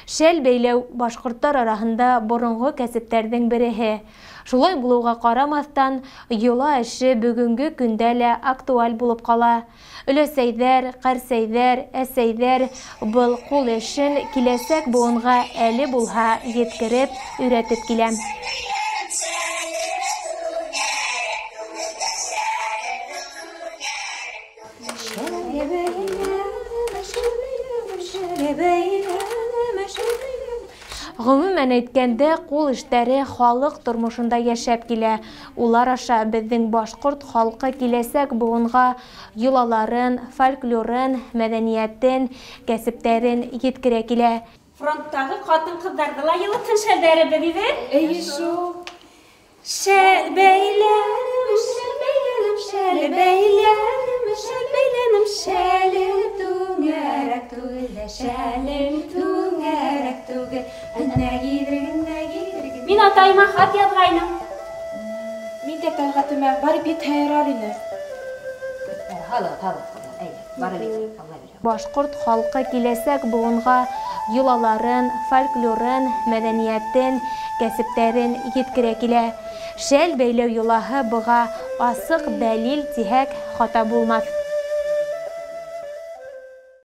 Шәл бәйләү башҡорттар араһында боронғо кәсептәрҙең береһе. Шулай булыуға ҡарамаҫтан, йола эше бөгөнгө көндә лә актуаль булып ҡала. Өләсәйҙәр, ҡәрсәйҙәр, әсәйҙәр был ҡул эшен киләсәк быуынға әле булһа еткереп, өйрәтеп килә. Ғөмүмән әйткәндә, ҡул эштәре халыҡ тормошонда йәшәп килә. Улар аша беҙҙең башҡорт халҡы киләсәк быуынға йолаларын, фольклорын, мәҙәниәтен, кәсептәрен еткерә килә. Фронттағы ҡатын-ҡыҙҙарҙы ла йылытһын шәлдәребеҙ иҙе. Эйе шул. Шәл бәйләнем, шәл бәйләнем, шәл бәйләнем, шәл бәйләнем, шәлем түңәрәк түгел дә, шәлем түңәрәк түгел. Мин атайыма хат яҙғайным. Мин дә Тәлғәтемә барып етһә ярар ине. Башҡорт халҡы киләсәк быуынға йолаларын, фольклорын, мәҙәниәтен, кәсептәрен еткерә килә. Шәл бәйләү йолаһы быға асыҡ дәлил тиһәк, хата булмаҫ.